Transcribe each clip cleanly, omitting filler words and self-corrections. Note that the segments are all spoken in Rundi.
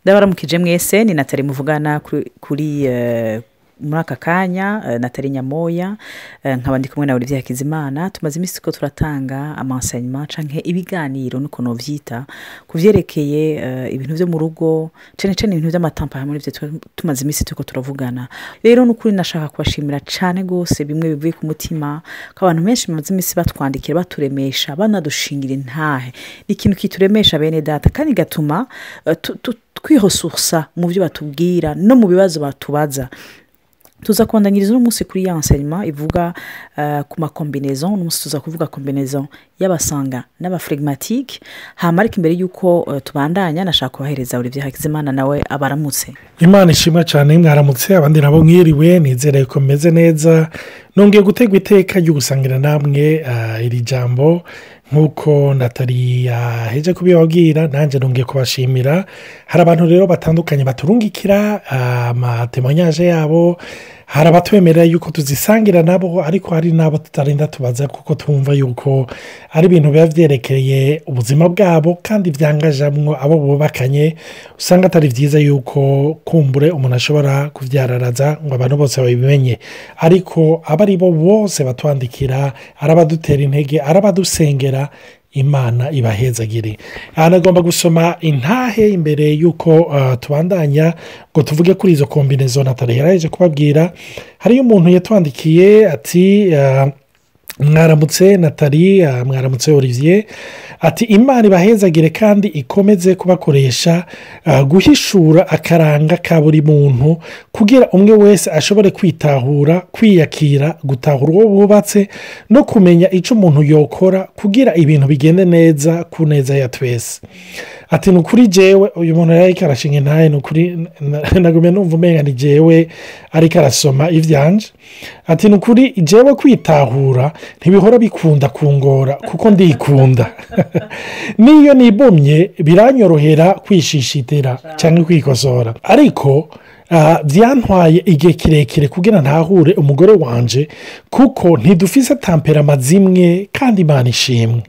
Ndabaramukije mwese, ni Nathalie muvugana kuri muri aka kanya, Nathalie Nyamoya, nkaba ndi kumwe na Olivier Hakizimana. Tumaze iminsi ko turatanga ama enseignement canke ibiganiro, nuko novyita, ku vyerekeye ibintu vyo mu rugo, cane cane ibintu vy'ama tempérament. Ivyo tumaze iminsi turiko turavugana. Rero nukuri nashaka kubashimira cane gose, bimwe bivuye ku mutima, ko abantu benshi bamaze iminsi batwandikira, baturemesha, banadushingira intahe. Ni ikintu kituremesha, bene data, kandi gatuma twihosursa mu byo batubwira no mu bibazo batubaza. Tuza kubandanyiriza uno munsi kuri ya enseignement ivuga ku ma combinaison. Uno munsi tuza kuvuga combinaison y'aba sanguin n'aba flegmatique. Hama ariko imbere y'uko tubandanya, nashaka kubahereza Olivier Hakizimana, nawe abaramutse. Imana ishimwe cyane. Mwaramutse, abandi nabo mwiriwe. Nizere ko meze neza. Nongeye gutegwa iteka ryo gusangira namwe iri jambo. Nk'uko Nathalie yaheje kubibabwira, nanjye nongeye kubashimira. Hari abantu rero batandukanye baturungikira ama témoignages yabo, hari abatwemerera yuko tuzisangira nabo, ariko hari n'abo tutarinda tubaza, kuko twumva yuko ari ibintu biba byerekeye ubuzima bwabo kandi byangajamwo abo bubakanye. Usanga atari byiza yuko kumbure umuntu ashobora kubyararaza ngo abantu bose babimenye. Ariko abo ari bo bose batwandikira, ari abadutera intege, ari abadusengera, Imana ibahezagire. Aha nagomba gusoma intahe imbere y'uko tubandanya ngo tuvuge kuri izo combinaison Nathalie yaraje kubabwira. Hariyo umuntu yatwandikiye ati: "Mwaramutse Nathalie, mwaramutse Olivier." Ati: "Imana ibahezagire kandi ikomeze kubakoresha guhishura akaranga ka buri muntu, kugira umwe wese ashobore kwitahura, kwiyakira, gutahura uwo bubatse no kumenya icyo umuntu yokora kugira ibintu bigende neza ku neza ya twese." Ati: "Ni ukuri jewe." Uyu muntu yari ariko arashinga intahe, ni ukuri nagumye numva umenga ni jewe ariko arasoma ivyanje. Ati: "Ni ukuri jewe kwitahura ntibihora bikunda kungora, kuko ndikunda. Niyo nibomye biranyorohera kwishishitira cyangwa kwikosora, ariko byantwaye igihe kirekire kugira ntahure umugore wanje, kuko ntidufise tempérament zimwe. Kandi Imana ishimwe,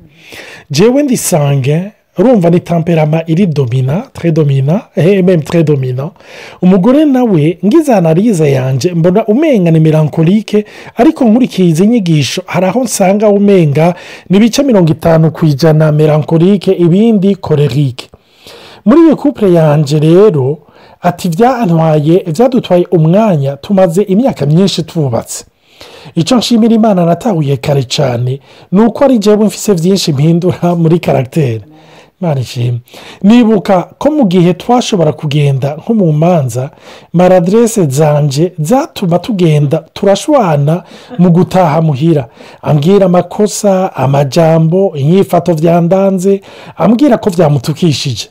jewe ndi sanguin." Urumva ni tempérament iri dominant, très dominant, même très dominant. "Umugore nawe, ngize analyse yanje, mbona umenga ni mélancolique, ariko nkurikiye izi nyigisho hari aho nsanga umenga ni ibice 50% mélancolique, ibindi colérique. Muri iyo couple yanje rero," ati, "byantwaye, byadutwaye umwanya. Tumaze imyaka myinshi tubatse. Icyo nshimira Imana natahuye kare cyane ni uko ari jewe mfise byinshi mpindura muri caractère. Imana ishimwe. Nibuka ko mu gihe twashobora kugenda nko mu manza, maladresse zanje zatuma tugenda turashwana. Mu gutaha muhira ambwira amakosa, amajambo, inyifato byandanze, ambwira ko byamutukishije.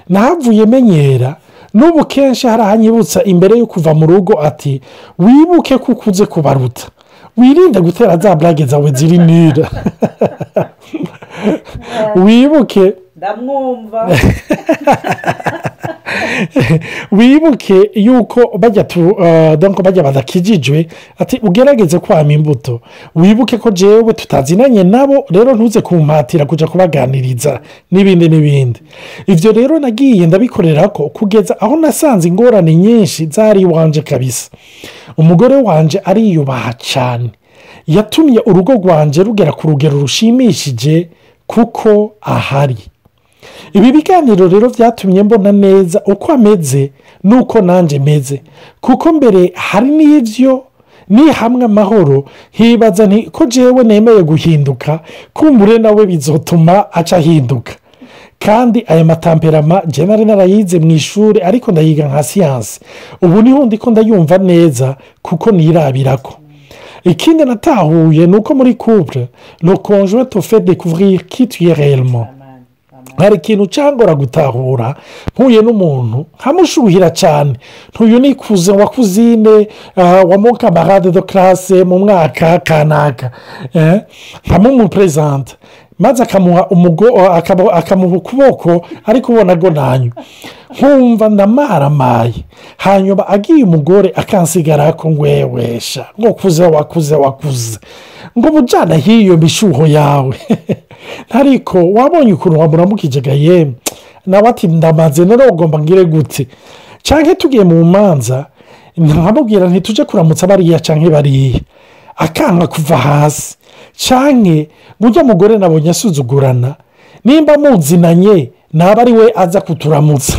Nahavuye menyera. N'ubu kenshi hari ahanyibutsa imbere yo kuva mu rugo, ati: 'Wibuke ko ukuze kubaruta, wirinde gutera za blagues zawe ziri nira, wibuke." Ndamwumva. "Wibuke yuko bajya tu donc bajya badakijijwe," ati, "ugerageze kwama imbuto. Wibuke ko jewe tutazinanye nabo, rero ntuze kumpatira kujya kubaganiriza," n'ibindi n'ibindi. "Ibyo rero nagiye ndabikorera ko kugeza aho nasanze ingorane nyinshi zari iwanje kabisa. Umugore wanje ariyubaha cyane, yatumye urugo rwanje rugera ku rugero rushimishije kuko ahari. Ibi biganiro rero byatumye mbona neza uko ameze n'uko nanjye meze, kuko mbere hari n'ibyo ni hamwe amahoro nkibaza nti ko jewe nemeye guhinduka, kumbure nawe bizotuma aca ahinduka. Kandi aya ma tempérament njye nari narayize mu ishuri, ariko ndayiga nka science. Ubu niho ndi ko ndayumva neza kuko nirabira ko. Ikindi natahuye ni uko muri couple, le conjoint te fait découvrir qui tu es réellement. Hari ikintu cyangora gutahura mpuye n'umuntu nkamushuhira cyane, ntuyu ni cousin wa cousine wa mon camarade de classe mu mwaka kanaka, nkamumuperezanta, maze akamuha akamuha ukuboko, ariko ubona ngo nanyu nkumva ndamaramaye. Hanyuma agiye, umugore akansigara ko ngwewesha ngo kuze wakuze wakuze. Ngo bujyana hiyo mishuho yawe, ariko wabonye ukuntu wamuramukije yemwe? Nawe ati: "Ndamaze, none ugomba ngire gute?" Cyangwa tugiye mu manza, nkamubwira ntitujye kuramutsa bariya cyangwa bariya, akanga kuva hasi. Cyangwa ngo mugore nabonye asuzugurana, nimba muzinanye naba ari we aza kuturamutsa.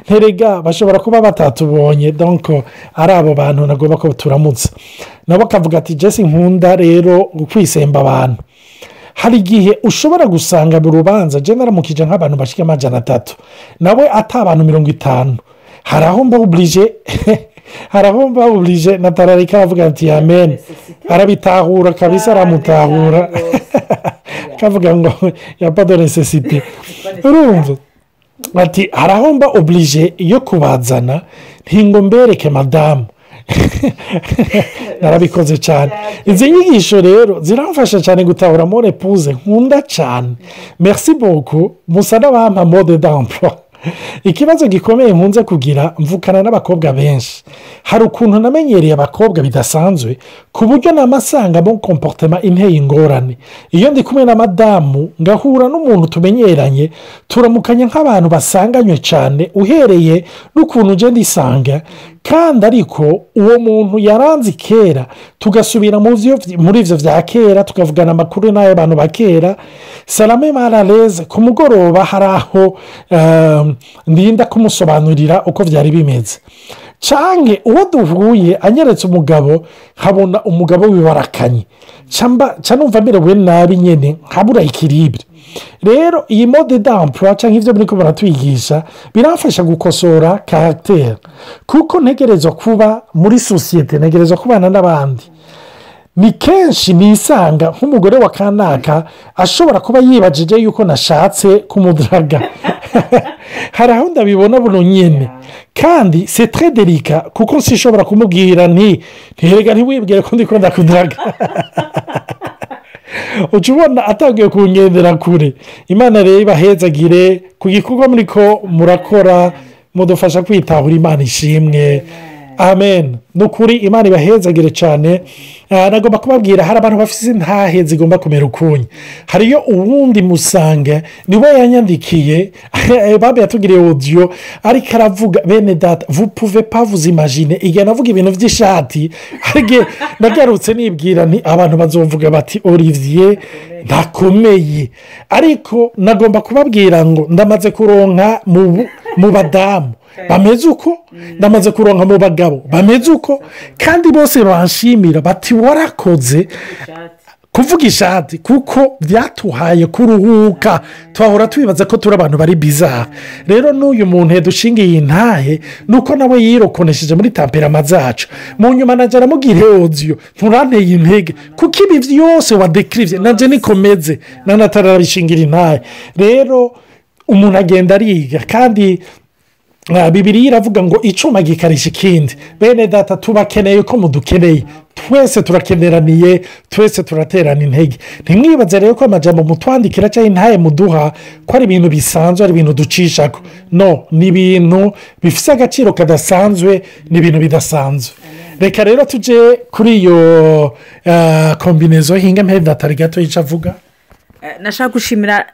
Nterega bashobora kuba batatubonye, donc ari abo bantu nagomba ko turamutsa. Nabo akavuga ati: "Jesi nkunda rero kwisemba abantu." Hari igihe ushobora gusanga mu rubanza je naramukije nk'abantu bashyika 300, nawe ata abantu 50. Hari aho mba obligé, hari aho mba obligé. Natararika avuga ati: "Amen." Arabitahura kabisa, aramutahura, akavuga ngo: "Y a pas de nécessité." Urumva ati hari aho mba obligé yo kubazana, ntingo mbereke madamu. Narabikoze cyane. Izi nyigisho rero ziramfasha cyane gutahura mon épouse nkunda cyane. Merci beaucoup, musa n'abampa mode d'emploi. Ikibazo gikomeye nkunze kugira, mvukana n'abakobwa benshi. Hari ukuntu namenyereye abakobwa bidasanzwe, ku buryo namasanga mu comportement inteye ingorane. Iyo ndi kumwe na madamu, ngahura n'umuntu tumenyeranye, turamukanya nk'abantu basanganywe cyane, uhereye n'ukuntu ugenda isanga kandi. Ariko uwo muntu yaranze kera, tugasubira muri ibyo bya kera, tukavugana amakuru n'ay'abantu ba kera, salame marareze. Ku mugoroba hari aho ndinda kumusobanurira uko byari bimeze. Cyangwa uwo duhuye anyeretse umugabo, nkabona umugabo wibarakanye, numva amerewe nabi nyine, nkabura équilibre. Rero iyi mode d'emploi cyangwa ibyo muri ko baratwigisha biramfasha gukosora caractère, kuko ntegerezwa kuba muri société, ntegerezwa kubana n'abandi. Ni kenshi nisanga nk'umugore wa kanaka ashobora kuba yibajije yuko nashatse kumudaraga. Hari aho ndabibona buno nyine, kandi c'est très délicat, kuko sinshobora kumubwira nti: "Ntiherega, ntiwibwire ko ndikunda kudaraga." Uca ubona atangiye kungendera kure. Imana rero ibahezagire ku gikorwa muri ko murakora, mudufasha kwitahura. Imana ishimwe, amen. Ni ukuri, Imana ibahezagire cyane. Nagomba kubabwira, hari abantu bafite intahe zigomba kumera ukunye. Hariyo uwundi musange niwe yanyandikiye, babe yatugiriye audio, ariko aravuga: "Bene data, vous pouvez pas vous imaginer." Igihe navuga ibintu by'ishati, hari nagarutse nibwira nti abantu bazovuga bati: "Olivier ntakomeye." Ariko nagomba kubabwira ngo ndamaze kuronka mu badamu bameze uko, ndamaze kuronka mu bagabo bameze uko, kandi bose banshimira bati: "Warakoze kuvuga ishati, kuko byatuhaye kuruhuka. Twahora twibaza ko turi abantu bari bizarre." Rero n'uyu muntu yadushingiye intahe, ni uko nawe yirokonesheje muri tempérament zacu. Mu nyuma najya aramubwira audio: "Nturanteye intege, kuko ibi byose wadekiribye nanjye nikomeze." Nanatarabishingira intahe. Rero umuntu agenda ariga, kandi Bibiri iravuga ngo icyuma gikarisha ikindi. Bene data, tubakeneye ko mudukeneye, twese turakeneraniye, twese turaterana intege. Ntimwibaze rero ko amajambo mutwandikira cyangwa intahe muduha ko ari ibintu bisanzwe, ari ibintu ducishako. No ni ibintu bifite agaciro kadasanzwe, ni ibintu bidasanzwe. Reka rero tujye kuri iyo combinaison. Hinga mpenda atari gato icyo avuga. Nashaka gushimira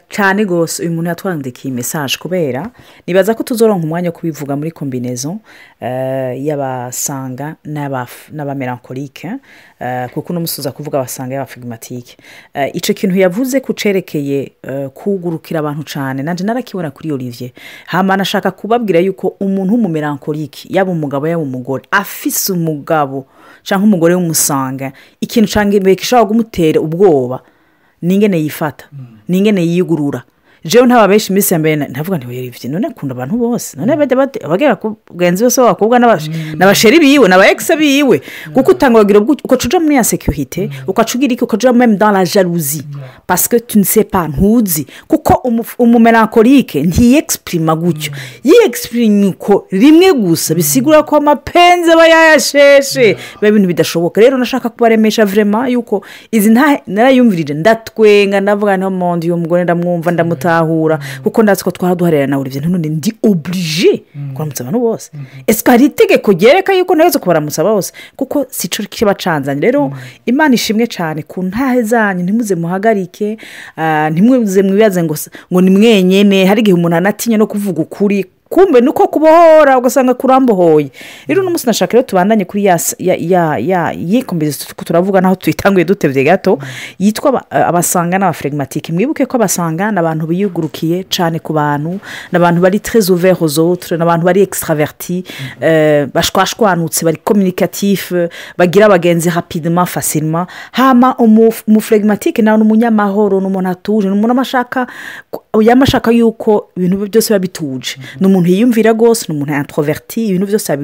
cyane rwose uyu muntu yatwandikiye message, kubera nibaza ko tuzoronka umwanya wo kubivuga muri combinaison y'aba sanguin n'aba mélancolique, kuko uno musi uza kuvuga aba sanguin y'aba flegmatique. Icyo kintu yavuze ku cerekeye kugurukira abantu cyane, nanjye narakibona kuri Olivier. Hama nashaka kubabwira yuko umuntu w'umu mélancolique, yaba umugabo yaba umugore, afise umugabo cyangwa umugore w'umu sanguin, ikintu cyangwa gishobora kumutera ubwoba ni ingene yifata, ni ingene yiyugurura. Jewe ntaba benshi iminsi ya mbere ndavuga nti: "Olivier none akunda abantu bose, none bajya bagera ku bagenzi bose b'abakobwa n'aba chéri biwe n'aba ex biwe?" Kuko utanga urugero, ukaca uja muri insécurité, ukaca ugira iki, ukaja même dans la jalousie, parce que tu ne sais pas, ntuzi, kuko umu mélancolique ntiyexprima gutyo. Yiyexprima uko rimwe gusa, bisigura ko amapenzi aba yayasheshe, biba ibintu bidashoboka. Rero nashaka kubaremesha vraiment yuko izi nta narayumvirije, ndatwenga, ndavuga nti: "Monde, uyu mugore ndamwumva, ndamutahura." Gutahura, kuko ndazi ko twara duharira na Olivier. None ndi obligé kuramutsa abantu bose? Est-ce que hari itegeko ryereka yuko ntegerezwa kubaramutsa bose? Kuko sico kiba canzanye. Rero Imana ishimwe cyane ku ntahe zanyu. Ntimuze muhagarike, ntimuze mwibaze ngo ni mwenyene. Hari igihe umuntu anatinya no kuvuga ukuri, kumbe nuko kubohora ugasanga kurambohoye. Rero uno munsi nashaka rero tubandanye kuri ya ya ya ya yikombeze turavuga, naho tuyitanguye dutevye gato, yitwa abasanguins n'abaflegmatiques. Mwibuke ko abasanguins ni abantu biyugurukiye cyane ku bantu, ni abantu bari très ouverts aux autres, ni abantu bari extravertis, bashwashwanutse, bari communicatif, bagira abagenzi rapidement, facilement. Hama umuflegmatique nawe ni umunyamahoro, ni umuntu atuje, ni umuntu yama ashaka yuko ibintu byose biba bituje, ni umuntu yiyumvira rwose, ni umuntu introverti, ibintu byose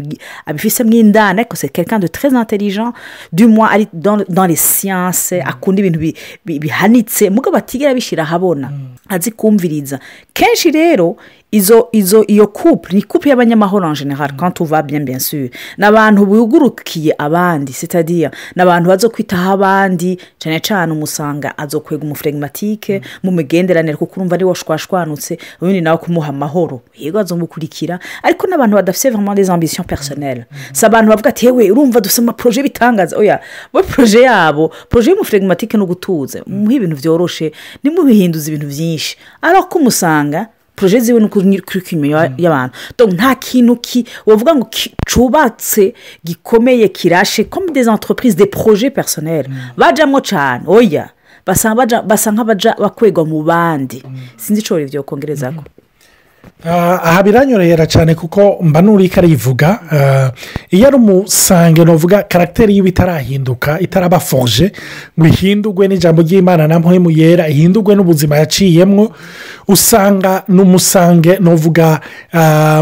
abifisemo indani, ariko c'est quelqu'un de très intelligent, du moins ari dans les sciences, akunda ibintu bihanitse, mugabo batigera bishyira ahabona, azi kumviriza kenshi. Rero izo izo iyo couple ni couple y'abanyamahoro en général, quand tout va bien, bien sûr. Ni abantu bugurukiye abandi, c'est-à-dire ni abantu bazo kwitaho abandi cyane cyane. Umusanga azokwega umuflegmatique mu migenderanire, kuko urumva ari washwashwanutse, ubundi nawe kumuha amahoro, yego azomukurikira, ariko n'abantu badafite vraiment des ambitions personnelles. Si abantu bavuga ati: "Yewe, urumva dufite amaprojets bitangaza." Oya, bo projet yabo, projet y'umuflegmatique no gutuza, muhe ibintu byoroshe, ntimubihinduze ibintu byinshi. Ariko umusanga projet ziwe ni ukuri y'abantu. Donc nta kintu ki wavuga ngo cubatse gikomeye kirashe comme des entreprises, des projets personnels bajamwo cyane. Oya, basa nk'abaja bakwegwa mu bandi. Sinzi ico ivyo kongerezako. Aha biranyorohera cyane kuko mba nuriko arivuga. Iyo ari umusanguin, nuvuga caractère yiwe itarahinduka, itaraba forgé ngo ihindurwe n'ijambo ry'Imana na Mpwemu Yera, ihindurwe n'ubuzima yaciyemwo, usanga ni umusanguin, nuvuga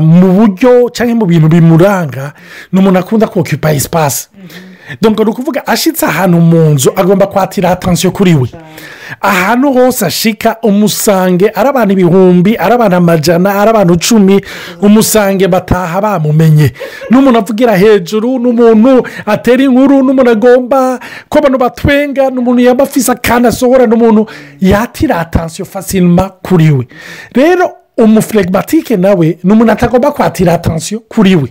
mu buryo cyangwa mu bintu bimuranga, ni umuntu akunda koccupa espace. Donc ni ukuvuga ashitse ahantu mu nzu agomba kwatira attention kuri we. Ahantu hose ashika, umusanguin, ari abantu ibihumbi, ari abantu amajana, ari abantu 10, umusanguin bataha bamumenye. N'umuntu avugira hejuru, n'umuntu atera inkuru, n'umuntu agomba ko abantu batwenga, n'umuntu yaba afise akantu asohora, n'umuntu yatira attention facilement kuri we. Rero umuflegmatique nawe ni umuntu atagomba kwatira attention kuri we,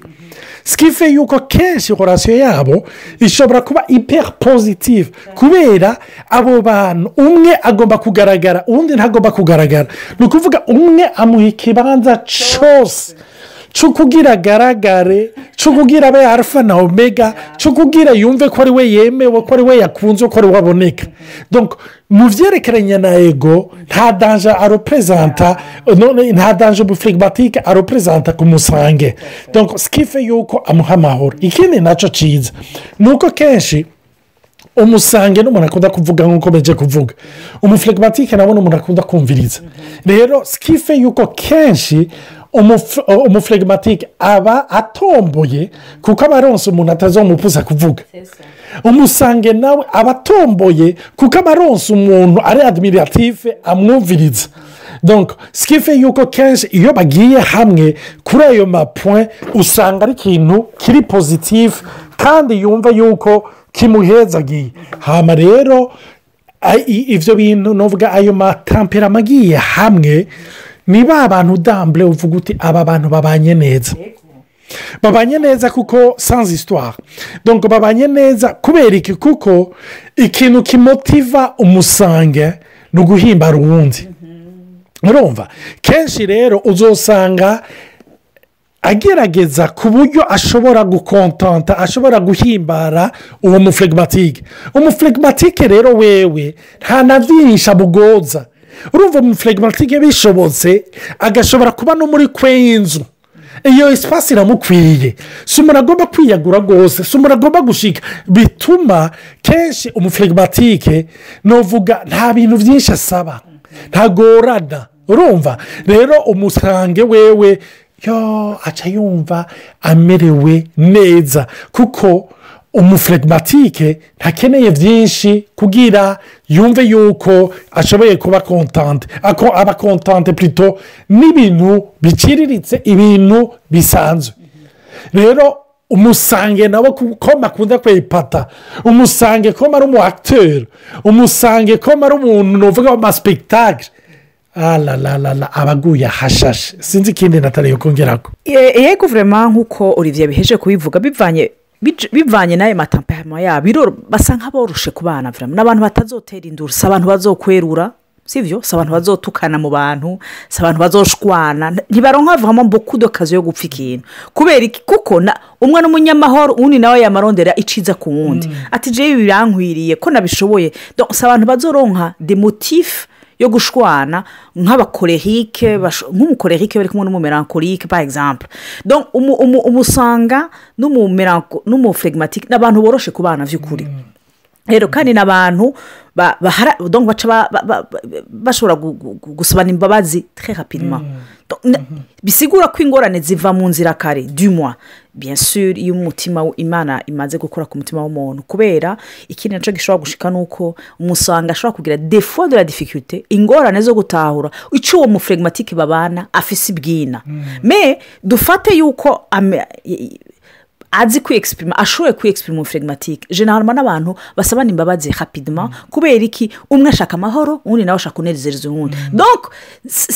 ce qui fait yuko kenshi relation yabo ishobora kuba hyper positive, kubera abo bantu umwe agomba kugaragara, uwundi ntagomba kugaragara. Ni ukuvuga umwe amuha ikibanza cyose cyo kugira agaragare, cyo kugira abe alpha na oméga, cyo kugira yumve ko ari we yemewe, ko ari we yakunze, ko ari we aboneka. Donc mu byerekeranye na ego, nta danger areprésenta, nta danger umuflegmatique areprésenta ku musanguin. Donc ce qui fait yuko amuha amahoro. Ikindi nacyo cyiza ni uko kenshi umusanguin n'umuntu akunda kuvuga nk'uko beje kuvuga, umuflegmatique nawe ni umuntu akunda kumviriza. Rero ce qui fait yuko kenshi umuflegmatique aba atomboye, kuko aba aronse umuntu atazomupuza kuvuga. Umusanguin nawe aba atomboye, kuko aba aronse umuntu ari admiratif, amwumviriza. Donc ce qui fait yuko kenshi iyo bagiye hamwe kuri ayo mapoints, usanga ari ikintu kiri positif kandi yumva yuko kimuhezagiye. Hama rero ibyo bintu, nuvuga ayo matempéraments agiye hamwe, ni ba bantu d'emblée uvuga uti: "Aba bantu babanye neza." Babanye neza kuko sans histoire. Donc babanye neza kubera iki? Kuko ikintu kimotiva umusanguin ni uguhimbara uwundi. Urumva kenshi rero uzosanga agerageza ku buryo ashobora gukontanta, ashobora guhimbara uwo muflegmatique. Umuflegmatique rero wewe nta na byinshi amugoza. Urumva umuflegmatique bishobotse agashobora kuba no muri kwe y'inzu, iyo espace iramukwiye. Si umuntu agomba kwiyagura rwose, si umuntu agomba gushika. Bituma kenshi umuflegmatique, nuvuga, nta bintu byinshi asaba, ntagorana. Urumva rero umusanguin wewe yo aca yumva amerewe neza, kuko umuflegmatique ntakeneye byinshi kugira yumve yuko ashoboye kuba contente, aba contente plutôt n'ibintu biciriritse, ibintu bisanzwe. Rero umusanguin nawe, ko akunda kwepata umusanguin, ko ari umu acteur, umusanguin ko ari umuntu nuvuga w'amaspectacles. Alalala, abaguye ahashashe. Sinzi ikindi natariyo kongerako. Yego, vraiment, nk'uko Olivier biheje kubivuga, bivanye n'ayo ma tempéraments yabo, basa nk'aboroshe ku bana. Vraiment, n'abantu batazotera induru, si abantu bazokwerura, sivyo? Si abantu bazotukana mu bantu, si abantu bazoshwana. Ntibaronka vraiment beaucoup d'occasion yo gupfa ikintu. Kubera iki? Kuko umwe n'umunyamahoro, uwundi nawe yamarondera iciza ku wundi, ati: "Jewe ibi birankwiriye ko nabishoboye." Donc, si abantu bazoronka des motifs yo gushwana nk'aba colériques, nk'umu colérique bari kumwe n'umu mélancolique, par exemple. Donc umusanga n'umu flegmatique ni abantu boroshe ku bana by'ukuri. Rero kandi ni abantu donc baca bashobora gusabana imbabazi très rapidement. Donc, bisigura ko ingorane ziva mu nzira kare, du moins bien sûr iyo umutima Imana imaze gukora ku mutima w'umuntu. Kubera ikindi nacyo gishobora gushika ni uko umusanga ashobora kugira des fois de la difficulté, ingorane zo gutahura icyo uwo mu flegmatique babana afise ibwina. Mais dufate yuko azi kwiyexprima, ashoboye kwiyexprima, umu flegmatique généralement n'abantu basabana imbabazi rapidement. Kubera iki? Umwe ashaka amahoro, uwundi nawe ashaka kunezereza uwundi. Donc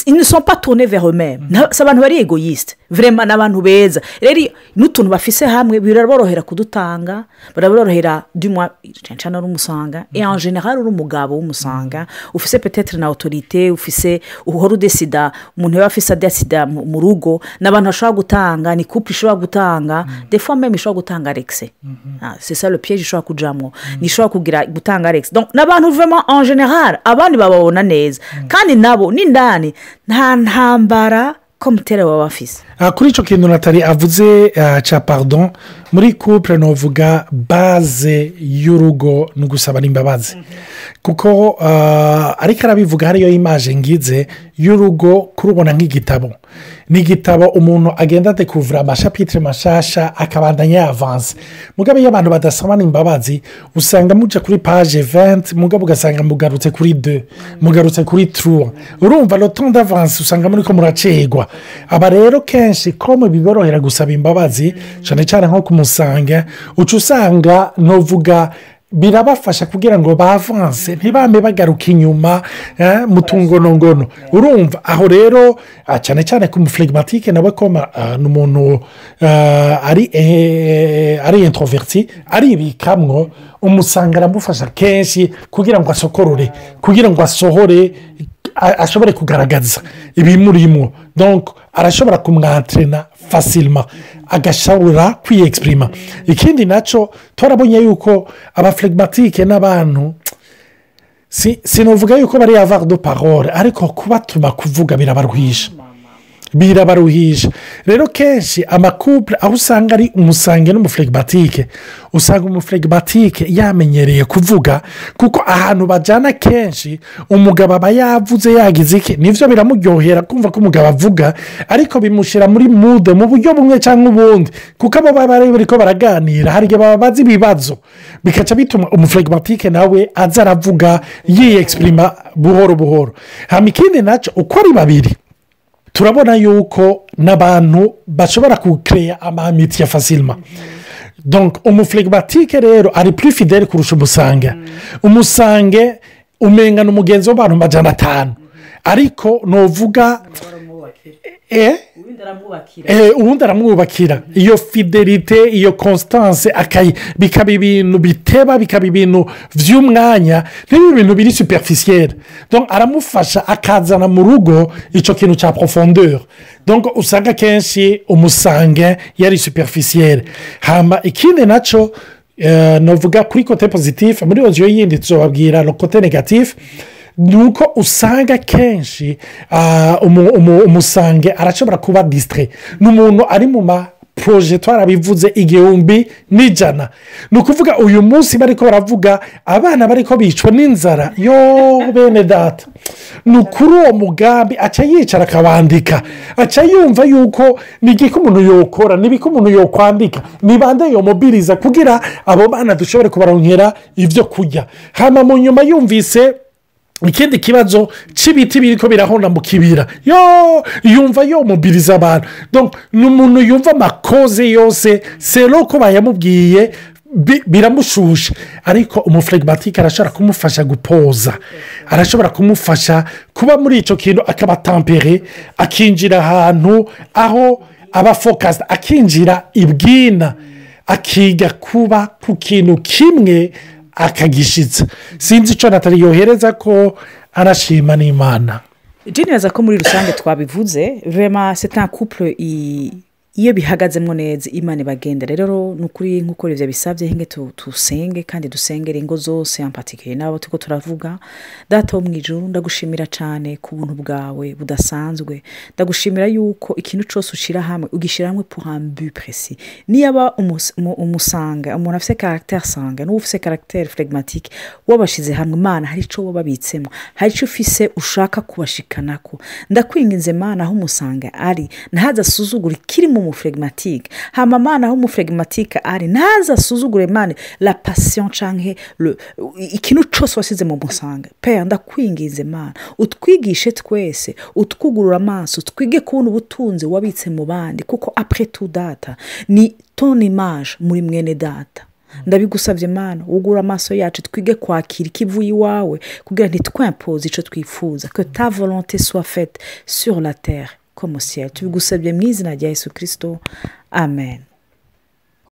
ils ne sont pas tournés vers eux-mêmes. Si abantu bari égoïste. Vraiment, ni abantu beza. Rero n'utuntu bafise hamwe biraborohera kudutanga, biraborohera, du moins cyane cyane uri umusanga, et en général uri umugabo w'umusanga, ufise peut-être na autorité, ufise uhora udesida. Umuntu yaba afise adesida mu rugo, ni abantu bashobora gutanga, ni couple ishobora gutanga, des fois même ishobora gutanga l'excès. Ah, c'est ça le piège ishobora kujamwo, nishobora kugira gutanga l'excès. Donc ni abantu vraiment, en général abandi bababona neza, kandi nabo n'indani nta ntambara komutere baba bafise. Kuri icyo kintu Natali avuze cya pardon muri couple, novuga base y'urugo ni ugusabana imbabazi, kuko ariko arabivuga, hariyo image ngize y'urugo kurubona nk'igitabo. Ni igitabo umuntu agenda adekuvura ama chapitres mashasha, akabandanya yavanse. Mugabo iyo abantu badasabana imbabazi, usanga muja kuri page 20, mugabo ugasanga mugarutse kuri deux, mugarutse kuri trois. Urumva, le temps d'avance usanga muri ko muracegwa. Aba rero kenshi ko mu biborohera gusaba imbabazi, cyane cyane nko kumusanga, uca usanga ntuvuga birabafasha kugira ngo bavanse, ntibame bagaruka inyuma mu tungonongono. Urumva aho rero, cyane cyane ku mu flegmatique nawe, koma ni umuntu ari introverti, aribikamwo, umusanga aramufasha kenshi kugira ngo asokorore, kugira ngo asohore, ashobore kugaragaza ibimurimo. Donc arashobora kumwantrena facilement, agashobora kwiyexprima. Ikindi nacyo, turabonye yuko aba flegmatiques n'abantu, sinavuga yuko bari avares de parole, ariko kubatuma kuvuga birabaruhisha, birabaruhisha. Rero kenshi ama couples aho usanga ari umu sanguin n'umu flegmatique, usanga umu flegmatique yamenyereye kuvuga, kuko ahantu bajyana kenshi umugabo aba yavuze, yagize iki, nibyo biramuryohera kumva ko umugabo avuga, ariko bimushyira muri mood mu buryo bumwe cyangwa ubundi, kuko abo baba bari ko baraganira hari igihe baba bazi ibibazo, bikaca bituma umu flegmatique nawe aza aravuga, yiyexprima buhoro buhoro. Hano ikindi nacyo, uko ari babiri, turabona yuko n'abantu bashobora kukereya ama amitiés facilement. Donc umu flegmatique rero ari plus fidèle kurusha umu sanguin. Umu sanguin umenga ni umugenzi w'abantu 500, ariko nuvuga ubundi aramwubakira iyo fidélité, iyo constance, bikaba ibintu biteba, bikaba ibintu by'umwanya, ntibibe ibintu biri superficiel. Aramufasha akazana mu rugo icyo kintu cya profondeur. Donc usanga kenshi umu sanguin yari superficiel. Hamba ikindi nacyo navuga kuri côté positif, muri audio yindi tuzababwira no côté négatif, ni uko usanga kenshi umu sanguin arashobora kuba distrait, ni umuntu ari mu ma projets, twarabivuze, 1001. Ni ukuvuga uyu munsi bari ko baravuga abana bari ko bicwa n'inzara, yo bene data, ni ukuri uwo mugambi aca yicara akawandika, aca yumva yuko ni igiki umuntu yokora, ni ibiki umuntu yokwandika, ni bande yomobiriza kugira abo bana dushobore kubaronkera ibyo kurya. Hano mu nyuma yumvise ikindi kibazo cy'ibiti biri ko birahona mu kibira, yo yumva yomobiriza abantu. Ni umuntu yumva ama causes yose sero ko bayamubwiye. Biramushusha, ariko umu flegmatique arashobora kumufasha gupoza, arashobora kumufasha kuba muri icyo kintu, akaba tempéré, akinjira ahantu aho aba focusé, akinjira ibwina, akiga kuba ku kintu kimwe, akagishitsa. Sinzi icyo Natali yohereza ko arashima n'Imana. Je nibaza ko muri rusange twabivuze. Vraiment, c'est un couple iyo bihagazemo neza, Imana ibagenda. Rero ni ukuri, nk'uko ivyo bisabye, hinge tusenge kandi dusengere ingo zose, en particulier n'abo turiko turavuga. Data wo mu ijuru, ndagushimira cyane ku buntu bwawe budasanzwe. Ndagushimira yuko ikintu cyose ushira hamwe, ugishyira hamwe pour un but précis. Niyaba umu sanguin, umuntu afite caractère sanguin n'uwo ufite caractère flegmatique, wabashize hamwe, Imana, hari icyo wababitsemo, hari icyo ufise ushaka kubashikanako. Ndakwinginze Mana, aho umu sanguin ari ntaze asuzugure ikiri mu mu flegmatique. Hama Mana, aho umu flegmatique ari ntaze asuzugure, Mana, la passion canke ikintu cyose wasize mu mu sanguin. Père, ndakwinginze Mana, utwigishe twese, utwugurura amaso, twige kubona ubutunzi wabitse mu bandi, kuko après tout, Data, ni ton image muri mwene data. Ndabigusabye Mana, wugura amaso yacu, twige kwakira ikivuye iwawe, kugira ntitwempoze icyo twifuza. Que ta volonté soit faite sur la terre comme au ciel. Tubigusabye mu izina rya Yesu Kirisito, amen.